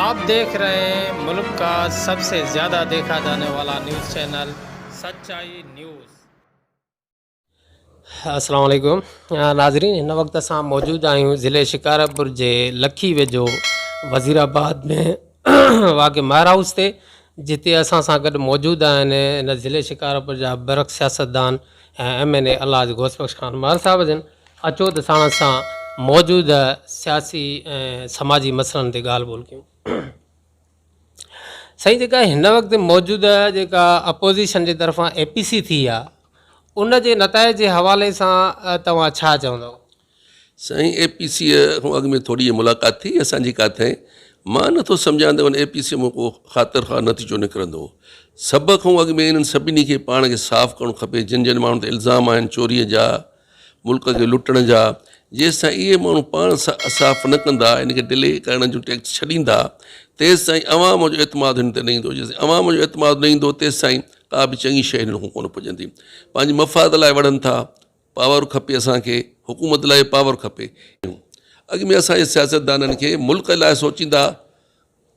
आप देख रहे हैं मुल्क का सबसे ज्यादा देखा जाने वाला न्यूज़ चैनल सच्चाई न्यूज़। السلام عليڪم ناظرين هن وقت اسان موجود آهيون ضلعي شڪارپور جي لکي ويجهو وزير آباد ۾ واقع مهر هائوس تي جتي اسان سان گڏ موجود آهن هن ضلعي شڪارپور جا برک سياستدان ۽ ايم اين اي الحاج غوث بخش خان مهر صاحب جن اچو ته ساڻس سان موجوده سياسي ۽ سماجي مسئلن تي ڳالهه ٻولهه ڪيون. سائين جيڪا هن وقت موجوده جيڪا اپوزيشن جي طرفان اي پي سي ٿي آ ان جي نتائج جي حوالي سان توهان ڇا چوندؤ؟ سائين اي پي سيء کان اڳ ۾ ٿوري ملاقات ٿي اسان جي ڪاٿئين مان نٿو سمجهان ته ان اي پي سيء مان ڪو خاطر خواهه نتيجو نڪرندو. سڀ کان اڳ ۾ انهن سڀني کي پاڻ کي صاف ڪرڻ کپي جن جن ماڻهن تي الزام آهن چوريء جا، ملڪ کي لٽڻ جا، جيستائين اهي ماڻهو پاڻ صاف نه ڪندا، ان کي ڊلي ڪرڻ جون ٽيڪس ڇڏيندا، تيستائين عوام جو اعتماد هن تي نه ايندو، جيستائين عوام جو اعتماد نه ايندو تيستائين ڪا به چڱي شيء هنن کان ڪونه پڄندي. پنهنجي مفاد لاء وڙهن ٿا، پاور کپي اسان کي، حڪومت لاء پاور کپي. اڳ ۾ اسان جي سياستدانن کي ملڪ لاء سوچيندا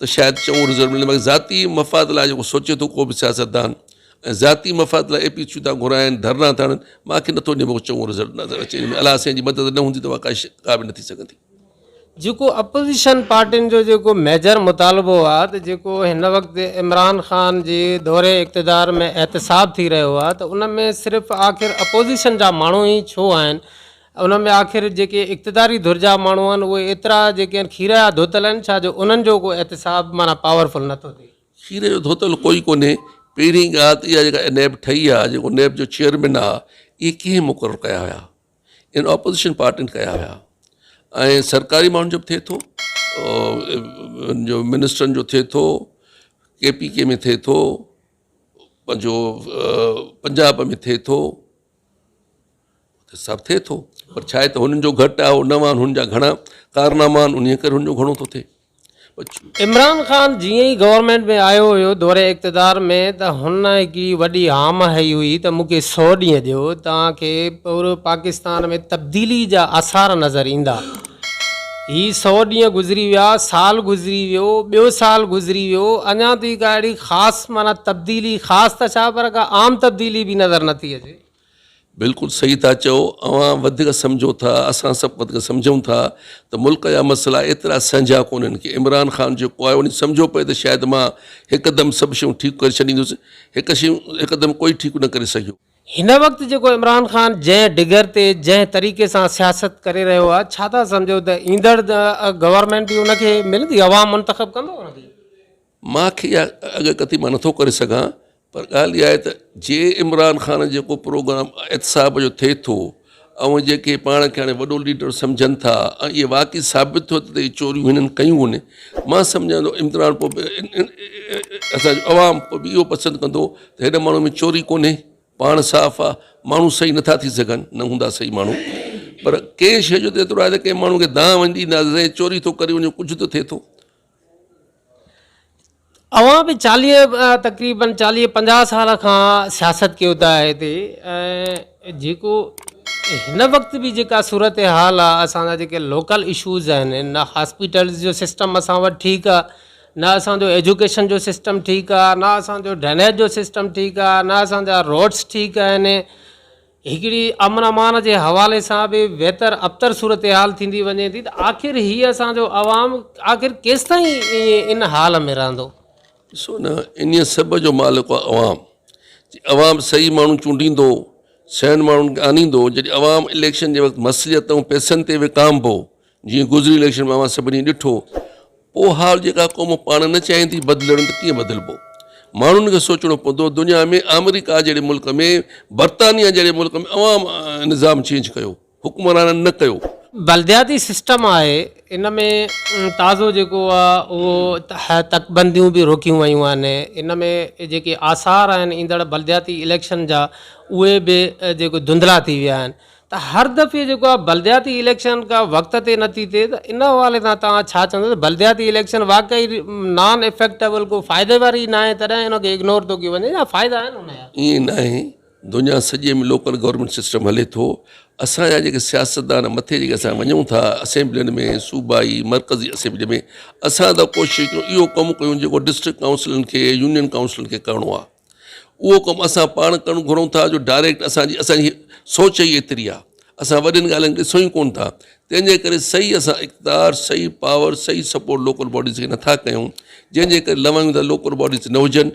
ته شايد چڱو رزلٽ ملندو باقي ذاتي مفاد لاء جيڪو سوچي ٿو ڪو به سياستدان ۽ ذاتي مفاد لاء اي پي سيون ٿا گهرائن ڌرڻا ٿا هڻن مان کي نٿو ان ۾ چڱو رزلٽ نظر اچي ان ۾ الله سائين جي مدد نه هوندي ته اها ڪا شي ڪا به نه ٿي سگهندي. جيڪو اپوزيشن پارٽين جو جيڪو ميجر مطالبو آ ته جيڪو هن وقت عمران خان جي دور اقتدار ۾ احتساب ٿي رهيو آ ته ان ۾ صرف آخر اپوزيشن جا ماڻهو ئي ڇو آهن ان ۾ آخر جيڪي اقتداري ڌر جا ماڻهو آهن اهي ايترا جيڪي آهن کير جا ڌوتل آهن ڇا جو انهن جو ڪو احتساب معنيٰ پاورفل نٿو ٿئي. کير جو ڌوتل ڪوئي ڪونهي. پهرين ڳالهه ته اها جيڪا نيب ٺهي آهي جيڪو نيب جو چيئرمين آهي اهي ڪنهن مقرر ڪيا هيا؟ ان اپوزيشن پارٽين ڪيا هيا ۽ سرڪاري ماڻهن جو به ٿئي ٿو جو منسٽرن جو ٿئي ٿو ڪي پي ڪي ۾ ٿئي ٿو پنهنجو پنجاب ۾ ٿئي ٿو سڀ ٿئي ٿو پر ڇا آهي ته هنن جو گهٽ آهي نوان هنن جا گهڻا ڪارناما آهن انهيء ڪري هن جو گهڻو ٿو ٿئي. عمران خان جيئن ئي گورنمينٽ ۾ آيو هيو دور اقتدار ۾ ته هن هڪڙي وڏي هام هنئي هئي ته مون کي سو ڏينهن ڏيو توهان کي پورو پاڪستان ۾ تبديلي جا آثار نظر ايندا. هي سو ڏينهن گذري ويا، سال گذري ويو، ٻيو سال گذري ويو، اڃا تائين ڪا اهڙي خاص معنيٰ تبديلي خاص ته ڇا پر ڪا عام تبديلي به نظر نٿي اچي. بلڪل صحيح ٿا چئو اوهان وڌيڪ سمجهو ٿا اسان سڀ وڌيڪ سمجهون ٿا ته ملڪ جا مسئلا ايترا سهنجا ڪونهن ڪي عمران خان جيڪو آيو ان سمجهو پئي ته شايد مان هڪدم سڀ شيون ٺيڪ ڪري ڇڏيندس هڪ شيون هڪدم ڪوئي ٺيڪ نه ڪري سگهيو. هن وقت جيڪو عمران خان جنهن ڊگر تي جنهن طريقي سان سياست ڪري رهيو آهي ڇا ٿا سمجهو ته ايندڙ گورنمينٽ به ان کي ملندي عوام منتخب ڪندو ان کي؟ مان کي اها اڳڪٿي مان نٿو ڪري سگهان پر ڳالهه اها آهي ته جي عمران خان جيڪو پروگرام احتساب جو ٿئي ٿو ۽ جيڪي پاڻ کي هاڻي وڏو ليڊر سمجهن ٿا ۽ اهي واقعي ثابت ٿيو ته اهي چوريون هنن ڪيون آهن مان سمجهان ٿو عمران پوء به اسانجو عوام پوء به اهو پسند ڪندو ته هن ماڻهو ۾ چوري ڪونهي پاڻ صاف آ ماڻهو صحيح نٿا ٿي سگهن نه هوندا صحيح ماڻهو پر ڪنهن شيء جو ته ايترو آهي ته ڪنهن ماڻهو کي دانهن وڃي ڏينداسين چوري ٿو ڪري وڃي ڪجهه ته ٿئي ٿو. اوهان به چاليهه تقريبن چاليهه پنجاهه سال کان سياست ڪيو ٿا هتي ۽ جيڪو هن وقت به جيڪا صورتحال آ اسان جا جيڪي لوڪل اشوز آهن نه هاسپيٽلز جو سسٽم اسان وٽ ٺيڪ آ نه اسان جو ايجوڪيشن جو سسٽم ٺيڪ آ نه اسان جو ڊرينيج جو سسٽم ٺيڪ آ نه اسان جا روڊس ٺيڪ آهن هڪڙي امن امان جي حوالي سان به ويتر ابتر صورتحال ٿيندي وڃي ٿي ته آخر هي اسان جو عوام آخر ڪيستائين ائين ان حال ۾ رهندو؟ ڏسو نه انهيء سڀ جو مالڪ آهي عوام. جي عوام صحيح ماڻهو چونڊيندو، صحيح ماڻهن کي آڻيندو، جڏهن عوام اليڪشن جي وقت مصلحت ۽ پئسن تي وڪامبو، جيئن گذريل اليڪشن ۾ اوهان سڀني ڏٺو، پوء حال جيڪا قوم پاڻ نه چاهيندي بدلڻ ته ڪيئن بدلبو؟ ماڻهن کي سوچڻو پوندو، دنيا ۾ آمريڪا جهڙي ملڪ ۾، برطانيا جهڙي ملڪ ۾ عوام نظام چينج ڪيو، حڪمرانن نه ڪيو. بلدياتي سسٽم آهي ان ۾ تازو جيڪو آهي اهو تڪبنديون به روڪيون ويون آهن ان ۾ جيڪي آثار آهن ايندڙ بلدياتي اليڪشن جا اهي به جيڪو ڌنڌلا ٿي ويا آهن ته هر دفعي جيڪو آهي بلدياتي اليڪشن ڪا وقت تي نٿي ٿئي ته ان حوالي سان توهان ڇا چوندو ته بلدياتي اليڪشن واقعي نان افيڪٽبل ڪو فائدي واري ناهي تڏهن ان کي اگنور ٿو ڪيو وڃي يا فائدا آهن ان جا؟ ائين ناهي. دنيا سڄي ۾ لوڪل گورنمينٽ سسٽم هلي ٿو. اسان جا جيڪي سياستدان مٿي جيڪي اسان وڃون ٿا اسيمبلين ۾ صوبائي مرڪزي اسيمبلي ۾ اسان ته ڪوشش ڪيون اهو ڪم ڪيون جيڪو ڊسٽرڪٽ ڪائونسلن کي يونين ڪائونسلن کي ڪرڻو آهي اهو ڪم اسان پاڻ ڪرڻ گهرون ٿا جو ڊائريڪٽ اسان جي اسان جي سوچ ئي ايتري آهي اسان وڏين ڳالهين کي ڏسون ئي ڪونه ٿا تنهن جي ڪري صحيح اسان اقتدار صحيح پاور صحيح سپورٽ لوڪل باڊيز کي نٿا ڪيون جنهن جي ڪري لوائيون ٿا لوڪل باڊيز نه هجن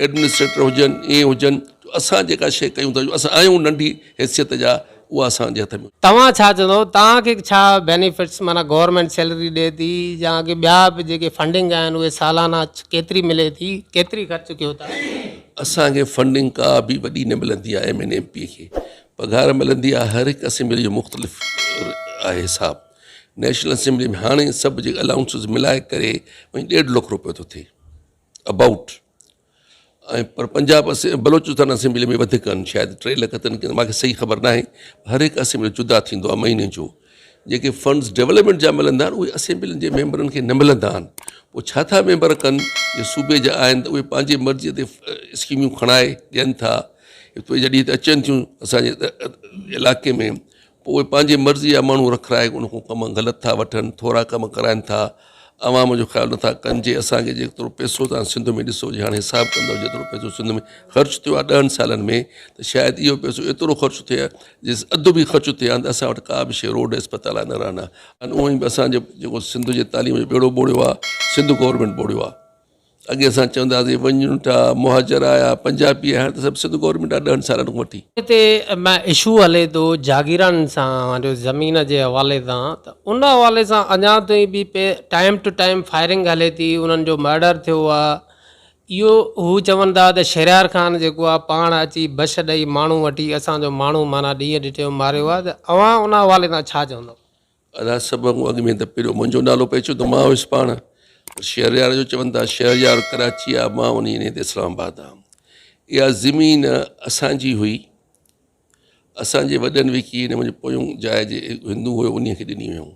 ايڊمنسٽريٽر هجن ائين هجن جو اسان جيڪا شيء ڪيون ٿا جو اسان آهيون ننڍي حيثيت جا اها اسان جي هٿ ۾. توهان ڇا چوندؤ توهان کي ڇا بينيفٽس معنيٰ گورنمينٽ سيلري ڏئي ٿي يا ڪي ٻيا به جيڪي فنڊنگ آهن اهي سالانه ڪيتري ملي ٿي ڪيتري خرچ ڪيو ٿا. اسان کي فنڊنگ ڪا به وڏي نه ملندي آهي ايم اين ايم پي کي پگهار ملندي آهي هر هڪ اسيمبلي جو مختلف آهي حساب نيشنل اسيمبلي ۾ هاڻي سڀ جيڪي الائونسز ملائي ڪري وڃي ڏيڍ لک روپيو ٿو ٿئي. About ۽ per Punjab Balochistan assembly ۾ وڌيڪ آهن شايد ٽي لک اٿن ڪي مانکي صحيح خبر ناهي هر هڪ اسيمبلي جدا ٿيندو آهي مهيني جو جيڪي فنڊز ڊولپمينٽ جا ملندا آهن اهي اسيمبلين جي ميمبرن کي نه ملندا آهن پوء ڇا ٿا ميمبر ڪن جي صوبي جا آهن ته اهي پنهنجي مرضي تي اسڪيمون کڻائي ڏين ٿا هتي جڏهن هتي اچن ٿيون اسانجي علاقي ۾ پوء اهي پنهنجي مرضي جا ماڻهو رکرائي ان کان ڪم غلط ٿا وٺن، ٿورا ڪم ڪرائن ٿا، عوام جو خيال نٿا ڪن، جي اسان کي جيترو پئسو توهان سنڌ ۾ ڏسو جي هاڻي حساب ڪندؤ جيترو پئسو سنڌ ۾ خرچ ٿيو آهي ڏهن سالن ۾ ته شايد اهو پئسو ايترو خرچ ٿئي ها جي اڌ به خرچ ٿئي ها ته اسان وٽ ڪا به شيء روڊ اسپتال نه رهن ها ۽ اونئن به اسان جو جيڪو سنڌ جي تعليم جو ٻيڙو ٻوڙيو آهي سنڌ گورنمينٽ ٻوڙيو آهي. اڳي اسان چوندا هئاسين وڃن ٿا مهاجر آيا پنجابي آيا هاڻي ته سڀ سنڌ گورنمينٽ آ ڏهن سالن کان وٺي. هتي اشو هلي ٿو جاگيرن سان جو زمين جي حوالي سان ته ان حوالي سان اڃا تائين به P time two time firing هلي ٿي انهن جو مرڊر ٿيو آ اهو هو چون ٿا ته شهريار خان جيڪو آ پاڻ اچي بش ڏئي ماڻهو وٺي اسان جو ماڻهو معنيٰ ڏينهن ڏٺي جو ماريو آ ته اوهان ان حوالي سان ڇا چوندو. ادا سڀ کان اڳ ۾ ته پهريون منهنجو نالو پئي اچيو ته مان هيس پاڻ پر شهريار جو چون ٿا شهريار ڪراچي آ مان وڃي هن تي اسلام آباد آ اها زمين اسانجي هئي اسانجي وڏن وڪي هن منهنجي پويون جاء جي هندو هيو انهي کي ڏني هيون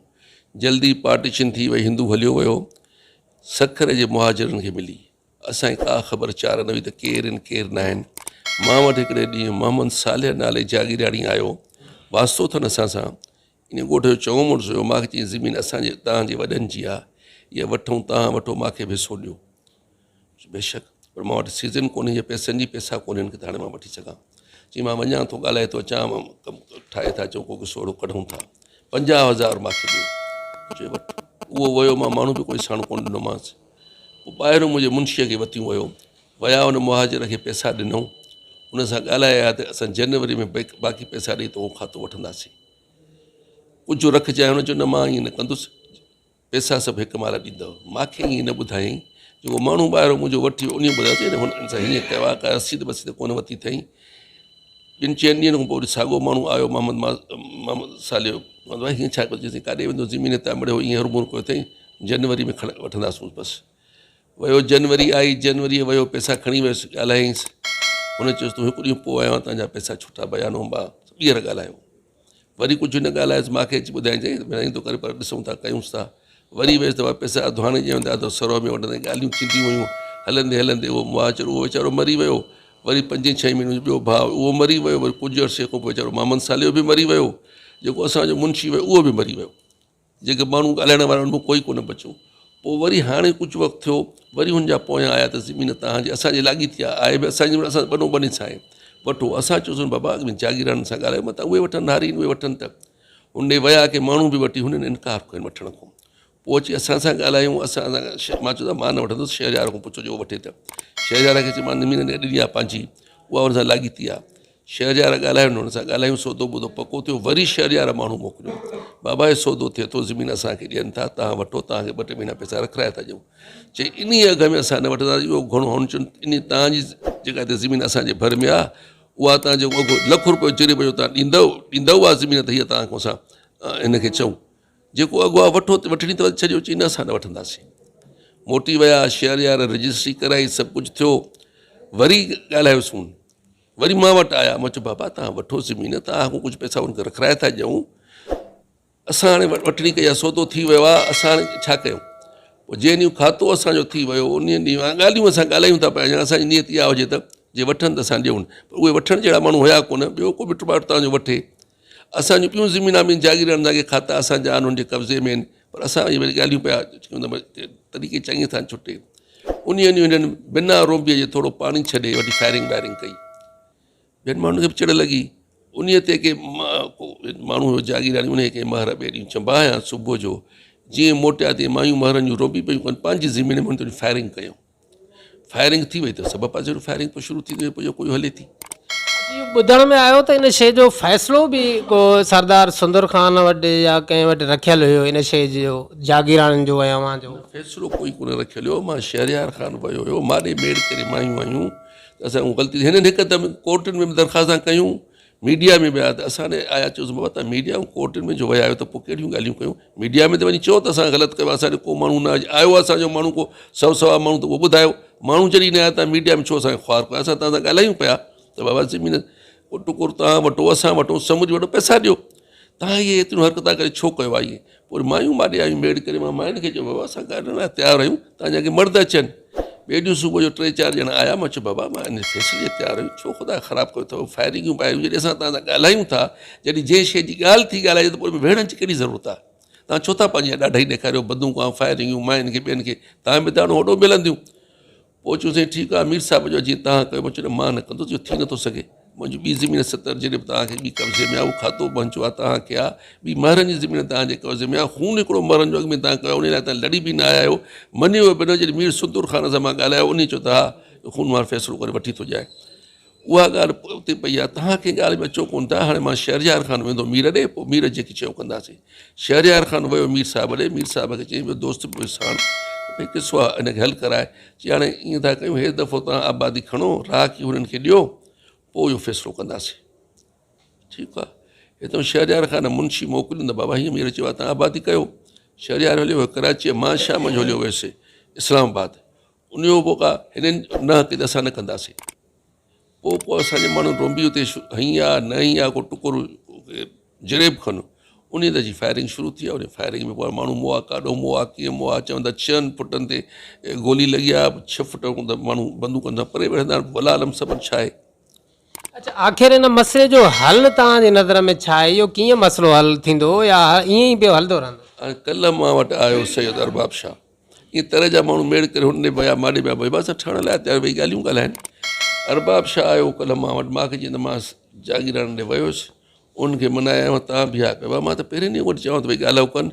جلدي پارٽيشن ٿي وئي هندو هليو ويو سکر جي مهاجرن کي ملي اسان کي ڪا خبر چار نه هئي ته ڪير آهن ڪير نه آهن. مان وٽ هڪڙي ڏينهن محمد صالح نالي جاگيراڻي آيو. واسطو اٿن اسان سان. انهيء ڳوٺ جو چڱو مڙس هيو. مان کي چيائين زمين اسان جي توهان جي وڏن جي آهي. اها وٺون توهان وٺو مان کي به حصو ڏيو. بيشڪ پر مان وٽ سيزن ڪونهي يا پئسن جي پئسا ڪونهن ته هاڻي مان وٺي سگهان. چيائين مان وڃان ٿو ڳالهائي ٿو اچان ڪم ٺاهي ٿا اچون ڪو قصو اهڙو ڪڍون ٿا. 50,000 مان کي ڏيو. چيو وٺ. اهو ويو مان ماڻهو به ڪوئي ساڻ ڪونه ڏنومانس. پوء ٻاهريون منهنجي منشيء کي وتيون ويو. ويا ان مهاجر کي پئسا ڏنائون. ان سان ڳالهائي آيا ته اسان جنوري ۾ باقي پئسا ڏئي تو کان کاتو وٺنداسين. ڪجهه رکجانء. هن چيو نه مان ائين نه ڪندس. پئسا سڀ هڪ مهل ڏيندؤ. مان کي ائين نه ٻڌايائين. جيڪو ماڻهو ٻاهريون منهنجو وٺي ويو انهيء ٻڌايو ته هن سان هيئن ڪيو آهي. ڪا رسيد بسيد ڪونه ورتي اٿائين. ٻن چئن ڏينهن کان پوء وري ساڳيو ماڻهو آيو محمد محمد صالح چوندو آهي هيئن ڇا ڪيو چيائين ڪاڏي ويندو زمين تان مڙيو ائين هرمور ڪيو اٿئي. جنوري ۾ کڻ وٺنداسون بس ويو جنوري آئي جنوري ويو پئسا کڻي ويس ڳالهايائينس هن چيس تون هڪ ڏينهن پوء آيو آهيان تنهنجا پئسا ڇٽا بيانو با ٻيهر ڳالهايو وري ڪجهه نه ڳالهايس مان کي اچي ٻڌائين چيائين مهرباني ٿو ڪري پر ڏسون ٿا ڪيونس ٿا وري ويس ته پئسا اڌ هاڻي ڏيون ٿا اڌ سرو ۾ وٺندا ڳالهيون ٿينديون ويون هلندي هلندي اهو مهاجر اهو ويچارو مري ويو وري پنجين ڇهين مهيني ٻيو ڀاء اهو مري ويو وري ڪجهه عرصي کان پوء ويچارو محمد صالح به مري ويو جيڪو اسانجو منشي ويو اهو به مري ويو جيڪي ماڻهو ڳالهائڻ وارا انهن مان ڪوئي ڪونه بچيو. پوء وري هاڻي ڪجهه وقت ٿيو، وري هن جا پويان آيا ته زمين توهان جي اسان جي لاڳيتي آهي، آهي به اسان جي اسان ٻنو ٻني سان آهي، وٺو. اسان چيوسين بابا اڳ ۾ جاگيراڻن سان ڳالهايو متان اهي وٺن هاري اهي وٺن ته. هن ڏي ويا ڪي ماڻهو به وٺي هنن انڪار ڪيو وٺڻ کان. پوء اچي اسان سان ڳالهايون اسان سان مان چيو ته مان نه وٺندس شهريار کان پڇو جو وٺي ته. شهريار کي چيو مان زمين ڏني آهي پنهنجي اها هن سان لاڳيتي آهي. شهريار ڳالهايو نه هن سان ڳالهايون سودو ٻودو پڪو ٿيو وري شهريار ماڻهو موڪليو بابا هي سودو ٿئي ٿو زمين اسان کي ڏين ٿا توهان وٺو توهان کي ٻه ٽي مهينا پئسا رکرائي ٿا ڏيون چي انهي اگهه ۾ اسان نه وٺنداسين اهو گهڻو هن چيو انهي توهان جي جيڪا هتي زمين اسان جي ڀر ۾ آهي اها توهان جيڪو اگهه لک روپيو جريب جو توهان ڏيندؤ ڏيندؤ اها زمين ته هيء توهان کان اسان هن کي چئون جيڪو اگهه آهي وٺو وٺڻي اٿو ڇڏيو چي نه اسان نه وٺنداسين موٽي ويا شهريار رجسٽري ڪرائي سڀ ڪجهه ٿيو وري ڳالهايوسون وري مان وٽ آيا، مان چيو بابا توهان وٺو زمين، توهان کان ڪجهه پئسا ان کي رکرائي ٿا ڏيون، اسان هاڻي وٺڻي ڪئي آهي، سودو ٿي ويو آهي، اسان هاڻي ڇا ڪيون؟ پوء جنهن ڏينهن کاتو اسان جو ٿي ويو، انهيء ڏينهن ڳالهيون اسان ڳالهايون ٿا پيا، اسان جي نيت اها هجي ته. جي وٺن ته اسان ڏيون. پر اهي وٺڻ جهڙا ماڻهو هيا ڪونه، ٻيو ڪو مٽ مائٽ توهان جو وٺي. اسان جون ٻيون زمينان به آهن، جاگيراڻن جا ڪي کاتا اسان جا آهن، انهن جي قبضي ۾ آهن، پر اسان اهي وري ڳالهيون پيا چون ته طريقي چڱي ٿا ڇٽي. انهيء ڏينهن هنن بنا رونبيء جي ٿورو پاڻي ڇڏي وٺي فائرنگ وائرنگ ڪئي. ٻين ماڻهن کي به چڙ لڳي. انهيء تي ڪي ماڻهو هيو جاگيراڻي، انهيء کي مهر ٻئي ڏينهن چنبا هنيا. صبح جو جيئن موٽيا تيئن مايون مهرن جون رونبي پيون ڪن، پنهنجي زمين ۾ هنن تي فائرنگ ڪيائون. فائرنگ ٿي وئي ته سڀ پاسي فائرنگ پوء شروع ٿي وئي پوء جو ڪوئي هلي ٿي. اهو ٻڌڻ ۾ آيو ته ان شيء جو فيصلو به ڪو سردار سندر خان وٽ يا ڪنهن وٽ رکيل هيو ان شيء جو جاگيراڻين جو ۽ اوهان جو. نه فيصلو ڪوئي ڪونه رکيل هيو مان شهريار خان ويو هيو ماڏي ميڙ ڪري مايون آيون ته اسان کان غلطي ٿي هنن هڪدم ڪورٽن ۾ به درخواستان ڪيون ميڊيا ۾ به آيا ته اسان ڏي آيا چيوسين بابا توهان ميڊيا ۽ ڪورٽن ۾ جو ويا آهيو ته پوء ڪهڙيون ڳالهيون ڪيون ميڊيا ۾ ته وڃي چئو ته اسان غلط ڪيو آهي اسان ڏي ڪو ماڻهو نه آيو آهي اسان جو ماڻهو ڪو سو سوا ماڻهو ته اهو ٻڌايو ماڻهو جڏهن نه آيا توهان ميڊيا ۾ ڇو اسان کي خوار ڪيو اسان توهان سان ڳالهايون پيا ته بابا زمين ڪو ٽڪر توهان وٺو اسان وٺو سمجهي وٺو پئسا ڏيو توهان اهي ايتريون حرڪتان ڪري ڇو ڪيو آهي پوء مايون ماڏي آيون ميڙ ڪري مان ماين کي چيو بابا اسان ڳالهائڻ لاء تيار آهيون توهان جا ڪي مرد اچن ٻئي ڏينهن صبح جو ٽي چار ڄڻا آيا مان چيو بابا مان ان فيصلي جي تيار آهيون ڇو خدا خراب ڪيو اٿو فائرنگيون بائرنگيون جڏهن اسان توهان سان ڳالهايون ٿا جڏهن جنهن شيء جي ڳالهه ٿي ڳالهائجي ته پوء ان ۾ ويڙهڻ جي ڪهڙي ضرورت آهي توهان ڇو ٿا پنهنجي ڏاڍائي ڏيکاريو بندوقون فائرنگيون ماين کي ٻين کي توهان به داڻو هوڏو ملنديون پوء چيو سائين ٺيڪ آهي مير صاحب جو جيئن توهان ڪيو مان چيو نه مان نه ڪندس اهو ٿي نٿو سگهي منهنجي ٻي زمين ستر جيڏي به توهان کي ٻي قبضي ۾ آهي اهو کاتو منهنجو آهي توهان کي آهي ٻي مهرن جي زمين توهان جي قبضي ۾ آهي خون هڪڙو مهرن جو اڳ ۾ توهان ڪيو ان لاء توهان لڙي به نه آيا آهيو مڃيو به نه جڏهن مير سندر خان سان مان ڳالهايو انهي چيو ته ها خون وارو فيصلو ڪري وٺي ٿو ڄائي اها ڳالهه اتي پئي آهي، توهان ڪنهن ڳالهه ۾ اچو ڪونه ٿا، هاڻي مان شهريار خان ويندو مير ڏي، پوء مير جيڪي چيو ڪنداسين. شهريار خان ويو مير صاحب ڏي، مير صاحب کي چيائين ٻيو دوست به ساڻ ته ڀئي قصو آهي، ان کي حل ڪراء. چي هاڻي ائين ٿا ڪيون، هي دفعو توهان آبادي کڻو، راهڪي هنن کي ڏيو، پوء اهو فيصلو ڪنداسين. ٺيڪ آهي. هتان شهريار خان منشي موڪليو ته بابا هيئن مير چيو آهي توهان آبادي ڪيو. شهريار هليو ويو ڪراچيء، مان شام جو هليو ويس اسلام آباد. انهيء پوء ڪا هنن نه ڪئي ته اسان نه ڪنداسين. پوء پوء اسان جي ماڻهن رونبي اتي هنئي آ نه هنئي آ ڪو ٽڪر جريب کن انهيء تي اچي فائرنگ شروع ٿي آ انهيء فائرنگ ۾ پوء ماڻهو مئا ڪاڏو مئا ڪيئن مئا چون ٿا ڇهن فٽن تي گولي لڳي آ ڇهه فٽ ماڻهو بندوقن سان پري وڙهندا آهن والله عالم سبب ڇا آهي. اڇا آخر ان مسئلي جو حل توهان جي نظر ۾ ڇا آهي؟ اهو ڪيئن مسئلو حل ٿيندو يا ائين ئي پيو هلندو رهندو؟ ۽ ڪلهه مان وٽ آيو سيد ارباب شاهه ائين تر جا ماڻهو ميڙ ڪري هن ڏي ويا مان ڏي ويا ڀئي اسان ٺهڻ لاء تيار ويهي ڳالهيون ڳالهائن ارباب شاهه آيو ڪلهه مان وٽ مان کي چيائين ته مان جاگيراڻي ڏي ويو هيس ان کي منايو تان به ها ڪيو مان ته پهرين ڏينهن وٽ چوان ته ڀئي ڳالهايو ڪن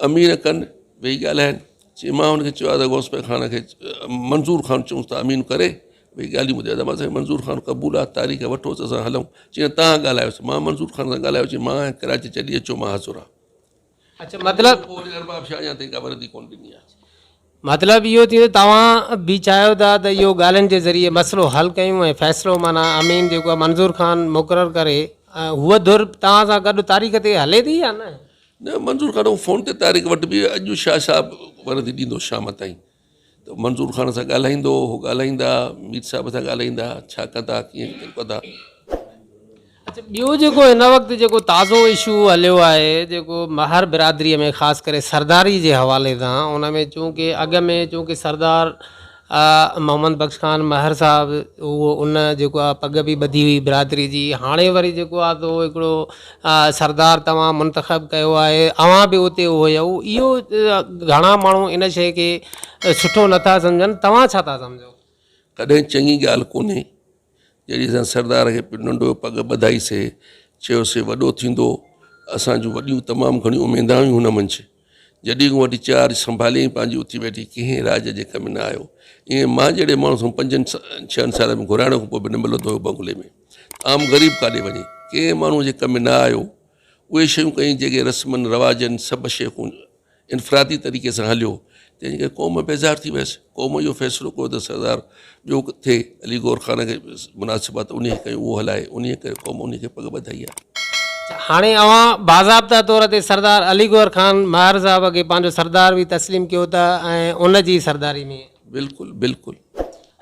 امير ڪن ويهي ڳالهائن چي مان هن کي چيو آهي ته غوث پير خان کي منظور خان چئونس ته امين ڪري ويهي ڳالهيون ٻڌايو ته مان سائين منظور خان قبول آهي تاريخ وٺوس اسان هلون چي نه تان ڳالهايوس مان منظور خان سان ڳالهايو چي مان ڪراچي ڇڏي اچو مان حاضر آهيان. اڇا مطلب پوء وري ارباب شاهه اڃا تائين ڪا وردي ڪونه ڏني آهي. مطلب اهو ٿيندو توهان به چاهيو ٿا ته اهو ڳالهين جي ذريعي مسئلو حل ڪيون ۽ فيصلو معنيٰ امين جيڪو آهي منظور خان مقرر ڪري ۽ هوء ڌر توهان سان گڏ تاريخ تي هلي ٿي يا نه؟ نه منظور خان هو فون تي تاريخ وٺبي اڄ شاهه صاحب وردي ڏيندو شام تائين ته منظور خان سان ڳالهائيندو هو ڳالهائيندا مير صاحب سان ڳالهائيندا ڇا ڪندا ڪيئن ڪندا. اڇا ٻيو جيڪو هن وقت جيڪو تازو اشو هليو آهي جيڪو مهر برادري ۾ خاص ڪري سرداري جي حوالي سان ان ۾ چونڪه اڳ ۾ چونڪه سردار محمد بخش خان مهر صاحب اهو ان جيڪو آهي پڳ به ٻڌي هئي برادري جي هاڻي وري جيڪو آهي سو هڪڙو سردار توهان منتخب ڪيو آهي اوهان به اتي هيو اهو گهڻا ماڻهو ان شيء کي سٺو نٿا سمجهن توهان ڇا ٿا سمجهو؟ ڪڏهن چڱي ڳالهه ڪونهي جڏهن اسان سردار کي ننڍو پڳ ٻڌائي سي چيوسي وڏو ٿيندو اسان جون وڏيون تمام گهڻيون اميدان هيون هن منجهه جڏهن کان وٺي چارج سنڀاليائين پنهنجي اٿي ويٺي ڪنهن راڄ جي ڪم نه آيو ائين مان جهڙي ماڻهو سان پنجن ڇهن سالن ۾ گهرائڻ کان پوء به نه ملندو هيو بنگلي ۾ عام غريب ڪاڏي وڃي ڪنهن ماڻهو جي ڪم نه آيو اهي شيون ڪيائين جيڪي رسمن رواجن سڀ شيخون انفرادي طريقي سان هليو تنهن جي ڪري قوم بيزار ٿي ويس قوم اهو فيصلو ڪيو ته سردار ٻيو ٿئي علي گور خان کي مناسب آهي ته انهي کي ڪيون اهو هلائي انهي ڪري قوم انهي کي پڳ ٻڌائي آهي. هاڻي اوهان باضابطه طور تي سردار علي گوهر خان مهر صاحب کي پنهنجو سردار به تسليم ڪيو ٿا ۽ ان جي سرداري ۾. بلڪل بلڪل.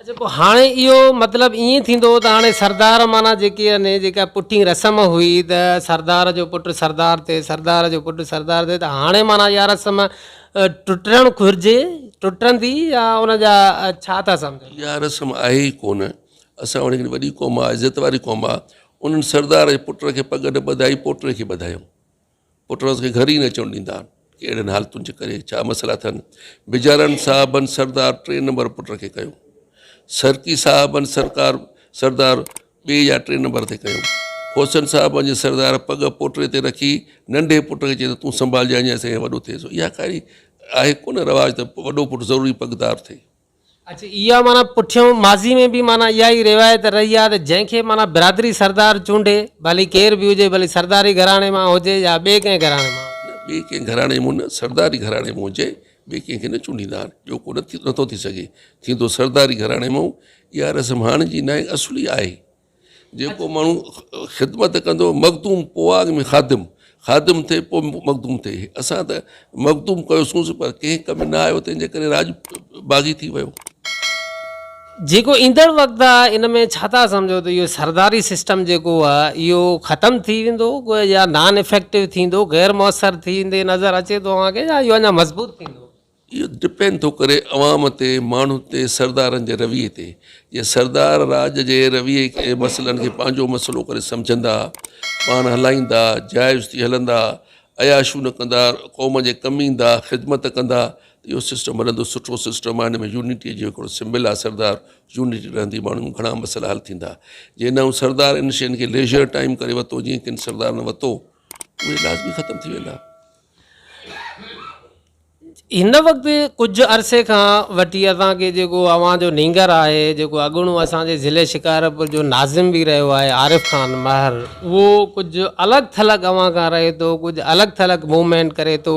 اڇا پوء هاڻي اهو مطلب ائين ٿيندو ته هاڻي سردار معنيٰ جيڪي آهن جيڪا پٺين رسم هئي ته سردار جو پٽ سردار ٿئي سردار جو پٽ سردار ٿئي ته هاڻي معنيٰ اها رسم ٽٽڻ گهرجي ٽٽندي يا ان جا ڇا ٿا سمجهو؟ اها رسم آهي ئي ڪونه. اسان وٽ هڪڙي وڏي قوم آهي، عزت واري قوم آهي، انهن سردار جي پٽ کي پڳ نه ٻڌائي پوٽي کي ٻڌايائون. پٽ کي گهر ئي نه اچڻ ڏيندا آهن. ڪهڙين حالتن جي ڪري ڇا مسئلا اٿن. بجارن صاحبن سردار ٽئين نمبر پٽ کي ڪيو. سرڪي صاحبن سرڪار سردار ٻئي يا ٽئين نمبر تي ڪيو. کوسن صاحبن جي سردار پڳ پوٽي تي رکي ننڍي پٽ کي چيو ته تون سنڀالجانء جيسين وڏو ٿئي سو اها ڪا آهي ڪونه رواج ته وڏو پٽ ضروري پڳدار ٿئي. اڇا اها معنيٰ پٺيون ماضي ۾ به معنيٰ اها ئي روايت رهي آهي ته جنهن کي معنيٰ برادري سردار چونڊي ڀلي ڪير به هجي ڀلي سرداري گهراڻي مان هجي يا ٻئي ڪنهن گهراڻي مان هجي. نه ٻئي ڪنهن گهراڻي مون نه سرداري گهراڻي مون هجي ٻئي ڪنهن کي نه چونڊيندا آهن ٻيو ڪو نه نٿو ٿي سگهي ٿيندو سرداري گهراڻي مون اها رسم هاڻ جي ناهي اصلي آهي. جيڪو ماڻهو خدمت ڪندو مخدوم پوء اڳ ۾ خادم خادم ٿئي پوء مخدوم ٿئي اسان ته مخدوم ڪيوسونس پر ڪنهن ڪم نه آيو تنهن جي ڪري راڄ باغي ٿي ويو. جيڪو ايندڙ وقت آ ان ۾ ڇا ٿا سمجهو ته اهو سرداري سسٽم جيڪو آ اهو ختم ٿي ويندو يا نان افيڪٽو ٿيندو غير موثر ٿيندي نظر اچي ٿو اوهان کي يا اهو اڃا مضبوط ٿيندو؟ اهو ڊپينڊ ٿو ڪري عوام تي، ماڻهن تي، سردارن جي رويي تي. جي سردار راڄ جي رويي کي مسئلن کي پنهنجو مسئلو ڪري سمجهندا، پاڻ هلائيندا، جائز ٿي هلندا، عياشيون نه ڪندا، قوم جي ڪم ايندا، خدمت ڪندا ته اهو سسٽم هلندو. سٺو سسٽم آهي، ان ۾ يونٽيء جو هڪڙو سمبل آهي سردار، يونٽي رهندي، ماڻهن ۾ گهڻا مسئلا حل ٿيندا. جي نه سردار ان شين کي ليجر ٽائيم ڪري ورتو جيئن ڪن سردارن ورتو، اهي لازمي ختم ٿي ويندا. هن وقت ڪجهه عرصي کان وٺي اسان کي جيڪو اوهان جو نينگر آهي جيڪو اڳوڻو اسان جي ضلعي شڪارپور جو ناظم به رهيو آهي عارف خان مهر اهو ڪجهه الڳ ٿلڳ اوهان کان رهي ٿو ڪجهه الڳ ٿلڳ موومينٽ ڪري ٿو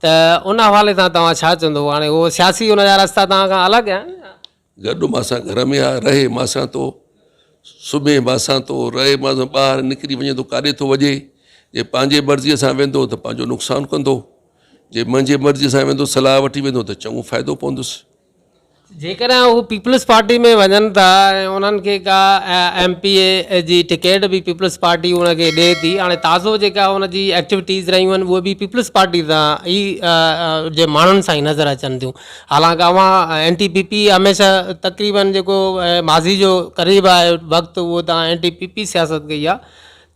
ته ان حوالي سان توهان ڇا چوندو هاڻي اهو سياسي ان جا رستا توهان کان الڳ آهن گڏ مان سان گهر ۾ آ، رهي مان سان ٿو، سمهي مان سان ٿو، رهي مان سان، ٻاهر نڪري وڃي ٿو ڪاڏي ٿو وڃي، جي پنهنجي مرضيء سان ويندو ته پنهنجو نقصان ڪندو، جي منهنجي مرضيء سان ويندو صلاح وٺي ويندو ته چڱو فائدو پوندس. جيڪڏهن هو پيپلز پارٽي ۾ وڃن ٿا ۽ انهن کي ڪا ايم پي اي جي ٽڪيٽ به پيپلز پارٽي ان کي ڏئي ٿي، هاڻي تازو جيڪا ان جي ايڪٽيوٽيز رهيون آهن اهي به پيپلز پارٽي سان ئي جي ماڻهن سان ئي نظر اچن ٿيون. حالانڪ اوهان اين ٽي پي پي هميشه تقريبن جيڪو ماضي جو قريب آهي وقت اهو توهان اين ٽي پي پي سياست ڪئي آهي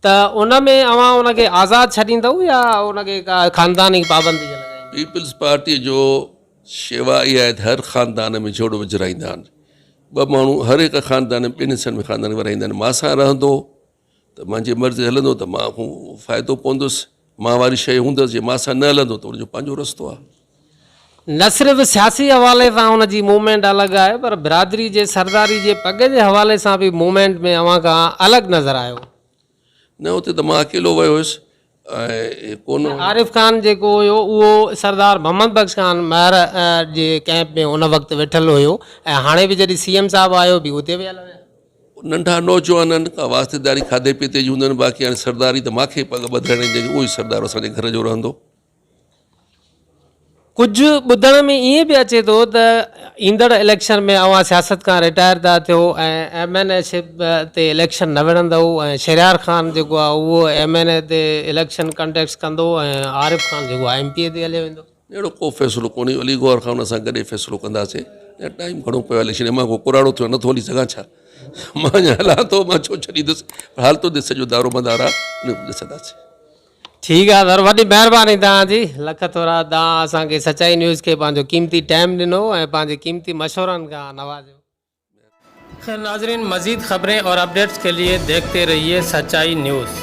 ته ان ۾ اوهان ان کي آزاد ڇڏيندؤ يا ان کي ڪا خانداني پابندي لڳائيندؤ؟ پيپلز پارٽي جو شيوا اها آهي ته هر خاندان ۾ جهيڙو وجهرائيندا آهن. ٻه ماڻهو هر هڪ خاندان ۾ ٻن حصن ۾ خاندان ورهائيندا آهن. مان سان رهندو ته منهنجي مرضي هلندو ته مان کان فائدو پوندس، مان واري شيء هوندس، جي مان سان نه هلندو ته ان جو پنهنجو رستو آهي. نه صرف سياسي حوالي سان ان جي موومينٽ الڳ آهي پر برادري جي سرداري جي پڳ جي حوالي سان به موومينٽ ۾ اوهان کان الڳ نظر آيو. نه اتي ته مان اڪيلو ويو هيس ۽ ڪونه. عارف خان جيڪو هيو اهو سردار محمد بخش خان مهر جي ڪئمپ ۾ ان وقت ويٺل هيو ۽ هاڻي به جڏهن سي ايم صاحب آيو به اتي ويل هيا. ننڍا نوجوان آهن ڪا واسطيداري کاڌي پيتي جي هوندن باقي هاڻي سرداري ته ماکي پڳ ٻڌرائڻ ايندي اهو ئي سردار اسان جي گهر جو رهندو. ڪجهه ٻڌڻ ۾ ائين به اچي ٿو ته ايندڙ اليڪشن ۾ اوهان سياست کان رٽائر ٿا ٿيو ۽ ايم اين اي شپ تي اليڪشن نه وڙهندؤ ۽ شهريار خان جيڪو آهي اهو ايم اين اي تي اليڪشن ڪنٽيسٽ ڪندو ۽ عارف خان جيڪو آهي ايم پي اي تي هليو ويندو. اهڙو ڪو فيصلو ڪونهي علي گوهر خان سان گڏي فيصلو ڪنداسين اڃا ٽائيم گهڻو پيو آهي اليڪشن مان ڪو ڪراڙو ٿيو نٿو هلي سگهان ڇا مان اڃا هلان ٿو مان ڇو ڇڏيندس پر حالتون تي سڄو دارو مدار آهي ان کي ڏسنداسين. ٺيڪ آ سر وڏي مهرباني توهان جي لک ٿورا توهان اسان کي سچائي نيوز کي پنهنجو قيمتي ٽائيم ڏنو ۽ پنهنجي قيمتي مشورن کان نوازيو. خير ناظرين مزيد خبرين اور اپڊيٽس کے لئي ديکھتي رھيي سچائي نيوز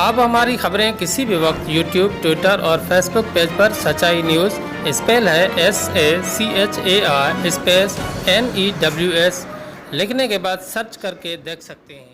آپ ھماري خبرين ڪسي بھي وقت يوٽيوب ٽوئٽر اور فيسبوڪ پيج پر سچائي نيوز اسپيل ھي S A C H A I space N E W S لکھني کے بعد سرچ ڪر ڪي ديکھ سکتي ھين.